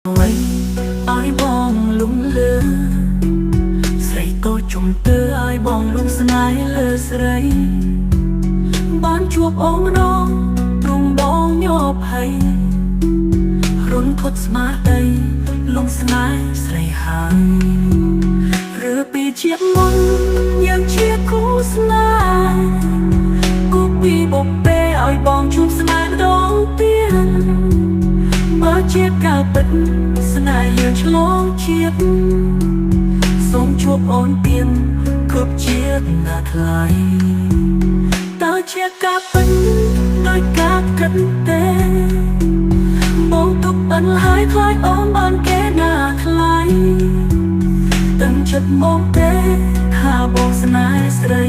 អ្វីឲ្យបងលំលើស្រីតូចជុំទើឲ្យបងលំស្នេហ៍លើស្រីបានជួបអូនម្ដងទ្រង់បងញប់ហើយរុនធត់ស្មារតីលំស្នេហ៍ស្រីហើយឬពីជាតិមុនយើងជាគូស្នេហ៍គូពីបុពេឲ្យបងជួបស្នេហ៍ម្ដងទៀតបើជាការពិតស្នេហ៍យើងឆ្លងជាតិសូមជួបអូនទៀនគ្រប់ជាតិណាថ្លៃតើជាការពិតដោយការគិតទេបងទុកបិណ្ឌហើយខ្លាចអូនបានគេណាថ្លៃទាំងចិត្តមកទេថាបងស្នេហ៍ស្រី